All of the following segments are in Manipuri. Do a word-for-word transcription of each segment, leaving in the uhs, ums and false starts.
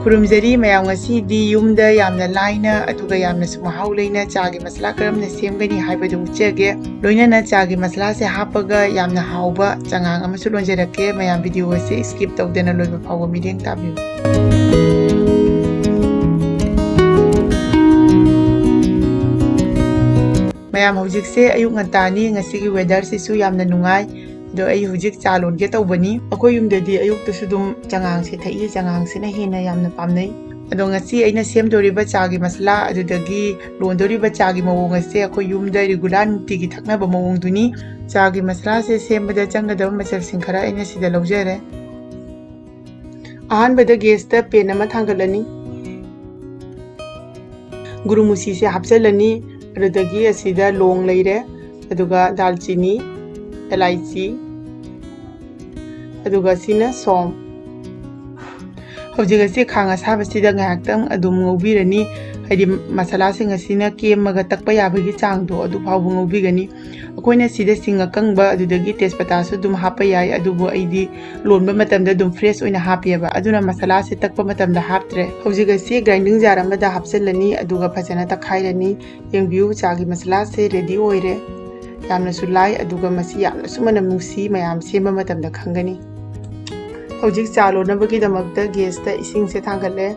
ꯈꯨꯔꯨꯝꯖꯔꯤ ꯃꯌꯥꯝ, ꯉꯁꯤꯗꯤ ꯌꯨꯝꯗ ꯌꯥꯝꯅ ꯂꯥꯏꯅ ꯑꯗꯨꯒ ꯌꯥꯝꯅꯁꯨ ꯃꯍꯥꯎ ꯂꯩꯅ ꯆꯥꯒꯤ ꯃꯁꯂꯥ ꯀꯔꯝꯅ ꯁꯦꯝꯒꯅꯤ ꯍꯥꯏꯕꯗꯨ ꯎꯠꯆꯒꯦ꯫ ꯂꯣꯏꯅꯅ ꯆꯥꯒꯤ ꯃꯁꯂꯥꯁꯦ ꯍꯥꯞꯄꯒ ꯌꯥꯝꯅ ꯍꯥꯎꯕ ꯆꯉꯥꯡ ꯑꯃꯁꯨ ꯂꯣꯟꯖꯔꯛꯀꯦ꯫ ꯃꯌꯥꯝ video ꯑꯁꯤ skip ꯇꯧꯗꯅ ꯂꯣꯏꯕ ꯐꯥꯎꯕ ꯃꯤꯠꯌꯦꯡ ꯇꯥꯕꯤꯌꯨ꯫ ꯃꯌꯥꯝ, ꯍꯧꯖꯤꯛꯁꯦ ꯑꯌꯨꯛ ꯉꯟꯇꯥꯅꯤ, ꯉꯁꯤꯒꯤ weatherꯁꯤꯁꯨ ꯌꯥꯝꯅ ꯅꯨꯡꯉꯥꯏ꯫ ꯑꯗꯣ ꯑꯩ ꯍꯧꯖꯤꯛ ꯆꯥ ꯂꯣꯟꯒꯦ ꯇꯧꯕꯅꯤ꯫ ꯑꯩꯈꯣꯏ ꯌꯨꯝꯗꯗꯤ ꯑꯌꯨꯛꯇꯁꯨ ꯑꯗꯨꯝ ꯆꯉꯥꯡꯁꯦ ꯊꯛꯏ, ꯆꯉꯥꯡꯁꯤꯅ ꯍꯦꯟꯅ ꯌꯥꯝꯅ ꯄꯥꯝꯅꯩ꯫ ꯑꯗꯣ ꯉꯁꯤ ꯑꯩꯅ ꯁꯦꯝꯗꯣꯔꯤꯕ ꯆꯥꯒꯤ ꯃꯁꯂꯥ ꯑꯗꯨꯗꯒꯤ ꯂꯣꯟꯗꯣꯔꯤꯕ ꯆꯥꯒꯤ ꯃꯑꯣꯡ ꯑꯁꯦ ꯑꯩꯈꯣꯏ ꯌꯨꯝꯗ regular ꯅꯨꯡꯇꯤꯒꯤ ꯊꯛꯅꯕ ꯃꯑꯣꯡꯗꯨꯅꯤ꯫ ꯆꯥꯒꯤ ꯃꯁꯂꯥꯁꯦ ꯁꯦꯝꯕꯗ ꯆꯪꯒꯗꯕ ꯃꯆꯜꯁꯤꯡ ꯈꯔ ꯑꯩꯅ ꯁꯤꯗ ꯂꯧꯖꯔꯦ꯫ ꯑꯍꯥꯟꯕꯗ gasꯇ pan ꯑꯃ ꯊꯥꯡꯒꯠꯂꯅꯤ꯫ ꯒꯨꯔꯨꯃꯨꯁꯤꯁꯦ ꯍꯥꯞꯆꯤꯜꯂꯅꯤ꯫ ꯑꯗꯨꯗꯒꯤ ꯑꯁꯤꯗ ꯂꯣꯡ ꯂꯩꯔꯦ, ꯑꯗꯨꯒ ꯗꯥꯜꯆꯤꯅꯤ, ꯑꯦꯂꯥꯏꯆꯤ, ꯑꯗꯨꯒ ꯁꯤꯅ ꯁꯣꯝ꯫ ꯍꯧꯖꯤꯛ ꯑꯁꯤ ꯈꯥꯡ ꯑꯁꯥꯕꯁꯤꯗ ꯉꯥꯏꯍꯥꯛꯇꯪ ꯑꯗꯨꯝ ꯉꯧꯕꯤꯔꯅꯤ, ꯍꯥꯏꯗꯤ ꯃꯁꯥꯂꯥꯁꯤꯡ ꯑꯁꯤꯅ ꯀꯦꯝꯃꯒ ꯇꯛꯄ ꯌꯥꯕꯒꯤ ꯆꯥꯡꯗꯣ ꯑꯗꯨ ꯐꯥꯎꯕ ꯉꯧꯕꯤꯒꯅꯤ꯫ ꯑꯩꯈꯣꯏꯅ ꯁꯤꯗ ꯁꯤꯡ ꯑꯀꯪꯕ ꯑꯗꯨꯗꯒꯤ ꯇꯦꯖꯄꯇꯥꯁꯨ ꯑꯗꯨꯝ ꯍꯥꯞꯄ ꯌꯥꯏ, ꯑꯗꯨꯕꯨ ꯑꯩꯗꯤ ꯂꯣꯟꯕ ꯃꯇꯝꯗ ꯑꯗꯨꯝ fresh ꯑꯣꯏꯅ ꯍꯥꯞꯄꯦꯕ, ꯑꯗꯨꯅ ꯃꯁꯥꯂꯥꯁꯦ ꯇꯛꯄ ꯃꯇꯝꯗ ꯍꯥꯞꯇ꯭ꯔꯦ꯫ ꯍꯧꯖꯤꯛ ꯑꯁꯤ grinding jar ꯑꯃꯗ ꯍꯥꯞꯆꯤꯜꯂꯅꯤ, ꯑꯗꯨꯒ ꯐꯖꯅ ꯇꯛꯈꯥꯏꯔꯅꯤ꯫ ꯌꯦꯡꯕꯤꯌꯨ, ꯆꯥꯒꯤ ꯃꯁꯥꯂꯥꯁꯦ ready ꯑꯣꯏꯔꯦ꯫ ꯌꯥꯝꯅꯁꯨ ꯂꯥꯏ, ꯑꯗꯨꯒ ꯃꯁꯤ ꯌꯥꯝꯅꯁꯨ ꯃꯅꯝ ꯅꯨꯡꯁꯤ, ꯃꯌꯥꯝ ꯁꯦꯝꯕ ꯃꯇꯝꯗ ꯈꯪꯒꯅꯤ꯫ ꯍꯧꯖꯤꯛ ꯆꯥ ꯂꯣꯟꯅꯕꯒꯤꯗꯃꯛꯇ gasꯇ ꯏꯁꯤꯡꯁꯦ ꯊꯥꯡꯒꯠꯂꯦ꯫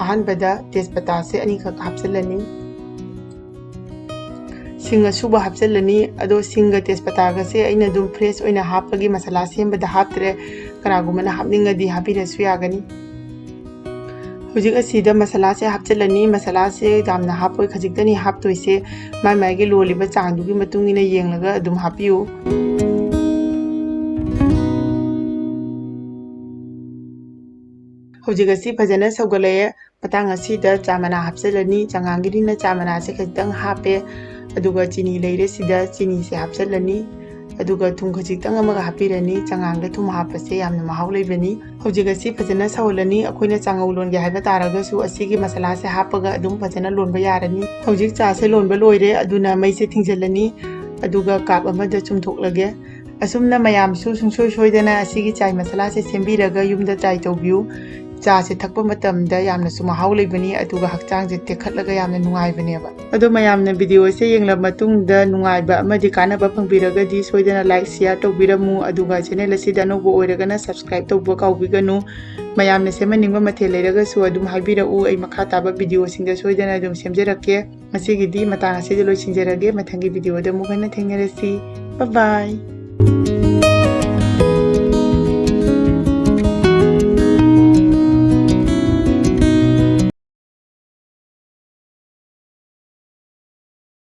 ꯑꯍꯥꯟꯕꯗ ꯇꯦꯖꯄꯇꯥꯁꯦ ꯑꯅꯤꯈꯛ ꯍꯥꯞꯆꯤꯜꯂꯅꯤ꯫ ꯁꯤꯡ ꯑꯁꯨꯕ ꯍꯥꯞꯆꯤꯜꯂꯅꯤ꯫ ꯑꯗꯣ ꯁꯤꯡꯒ ꯇꯦꯖꯄꯇꯥꯒꯁꯦ ꯑꯩꯅ ꯑꯗꯨꯝ fresh ꯑꯣꯏꯅ ꯍꯥꯞꯄꯒꯤ ꯃꯁꯥꯂꯥ ꯁꯦꯝꯕꯗ ꯍꯥꯞꯇ꯭ꯔꯦ, ꯀꯅꯥꯒꯨꯝꯕꯅ ꯍꯥꯞꯅꯤꯡꯉꯗꯤ ꯍꯥꯞꯄꯤꯔꯁꯨ ꯌꯥꯒꯅꯤ꯫ ꯍꯧꯖꯤꯛ ꯑꯁꯤꯗ ꯃꯁꯥꯂꯥꯁꯦ ꯍꯥꯞꯆꯤꯜꯂꯅꯤ꯫ ꯃꯁꯥꯂꯥꯁꯦ ꯌꯥꯝꯅ ꯍꯥꯞꯄꯣꯏ, ꯈꯖꯤꯛꯇꯅꯤ ꯍꯥꯞꯇꯣꯏꯁꯦ꯫ ꯃꯥꯏ ꯃꯥꯏꯒꯤ ꯂꯣꯜꯂꯤꯕ ꯆꯥꯡꯗꯨꯒꯤ ꯃꯇꯨꯡ ꯏꯟꯅ ꯌꯦꯡꯂꯒ ꯑꯗꯨꯝ ꯍꯥꯞꯄꯤꯌꯨ꯫ ꯍꯧꯖꯤꯛ ꯑꯁꯤ ꯐꯖꯅ ꯁꯧꯒꯠꯂꯛꯑꯦ꯫ ꯃꯇꯥꯡ ꯑꯁꯤꯗ ꯆꯥ ꯃꯅꯥ ꯍꯥꯞꯆꯤꯜꯂꯅꯤ꯫ ꯆꯉꯥꯡꯒꯤꯅꯤꯅ ꯆꯥ ꯃꯅꯥꯁꯦ ꯈꯖꯤꯛꯇꯪ ꯍꯥꯞꯄꯦ꯫ ꯑꯗꯨꯒ ꯆꯤꯅꯤ ꯂꯩꯔꯦ, ꯁꯤꯗ ꯆꯤꯅꯤꯁꯦ ꯍꯥꯞꯆꯤꯜꯂꯅꯤ꯫ ꯑꯗꯨꯒ ꯊꯨꯝ ꯈꯖꯤꯛꯇꯪ ꯑꯃꯒ ꯍꯥꯞꯄꯤꯔꯅꯤ꯫ ꯆꯉꯥꯡꯗ ꯊꯨꯝ ꯍꯥꯞꯄꯁꯦ ꯌꯥꯝꯅ ꯃꯍꯥꯎ ꯂꯩꯕꯅꯤ꯫ ꯍꯧꯖꯤꯛ ꯑꯁꯤ ꯐꯖꯅ ꯁꯧꯍꯜꯂꯅꯤ꯫ ꯑꯩꯈꯣꯏꯅ ꯆꯥꯉꯧ ꯂꯣꯟꯒꯦ ꯍꯥꯏꯕ ꯇꯥꯔꯒꯁꯨ ꯑꯁꯤꯒꯤ ꯃꯁꯥꯂꯥꯁꯦ ꯍꯥꯞꯄꯒ ꯑꯗꯨꯝ ꯐꯖꯅ ꯂꯣꯟꯕ ꯌꯥꯔꯅꯤ꯫ ꯍꯧꯖꯤꯛ ꯆꯥꯁꯦ ꯂꯣꯟꯕ ꯂꯣꯏꯔꯦ, ꯑꯗꯨꯅ ꯃꯩꯁꯦ ꯊꯤꯡꯖꯤꯜꯂꯅꯤ꯫ ꯑꯗꯨꯒ cup ꯑꯃꯗ ꯆꯨꯝꯊꯣꯛꯂꯒꯦ꯫ ꯑꯁꯨꯝꯅ ꯃꯌꯥꯝꯁꯨ ꯁꯨꯡꯁꯣꯏ ꯁꯣꯏꯗꯅ ꯑꯁꯤꯒꯤ ꯆꯥꯏ ꯃꯁꯥꯂꯥꯁꯦ ꯁꯦꯝꯕꯤꯔꯒ ꯌꯨꯝꯗ try ꯇꯧꯕꯤꯌꯨ꯫ ꯆꯥꯁꯦ ꯊꯛꯄ ꯃꯇꯝꯗ ꯌꯥꯝꯅꯁꯨ ꯃꯍꯥꯎ ꯂꯩꯕꯅꯤ, ꯑꯗꯨꯒ ꯍꯛꯆꯥꯡꯁꯦ ꯇꯦꯛꯈꯠꯂꯒ ꯌꯥꯝꯅ ꯅꯨꯡꯉꯥꯏꯕꯅꯦꯕ꯫ ꯑꯗꯣ ꯃꯌꯥꯝꯅ video ꯑꯁꯦ ꯌꯦꯡꯂꯕ ꯃꯇꯨꯡꯗ ꯅꯨꯡꯉꯥꯏꯕ ꯑꯃꯗꯤ ꯀꯥꯟꯅꯕ ꯐꯪꯕꯤꯔꯒꯗꯤ ꯁꯣꯏꯗꯅ like, share ꯇꯧꯕꯤꯔꯝꯃꯨ, ꯑꯗꯨꯒ channel ꯑꯁꯤꯗ ꯑꯅꯧꯕ ꯑꯣꯏꯔꯒꯅ subscribe ꯇꯧꯕ ꯀꯥꯎꯕꯤꯒꯅꯨ꯫ ꯃꯌꯥꯝꯅ ꯁꯦꯝꯍꯟꯅꯤꯡꯕ ꯃꯊꯦꯜ ꯂꯩꯔꯒꯁꯨ ꯑꯗꯨꯝ ꯍꯥꯏꯕꯤꯔꯛꯎ, ꯑꯩ ꯃꯈꯥ ꯇꯥꯕ video ꯁꯤꯡꯗ ꯁꯣꯏꯗꯅ ꯑꯗꯨꯝ ꯁꯦꯝꯖꯔꯛꯀꯦ꯫ ꯉꯁꯤꯒꯤꯗꯤ ꯃꯇꯥꯡ ꯑꯁꯤꯗ ꯂꯣꯏꯁꯤꯟꯖꯔꯒꯦ, ꯃꯊꯪꯒꯤ video ꯗ ꯑꯃꯨꯛ ꯍꯟꯅ ꯊꯦꯡꯅꯔꯁꯤ꯫ Bye bye꯫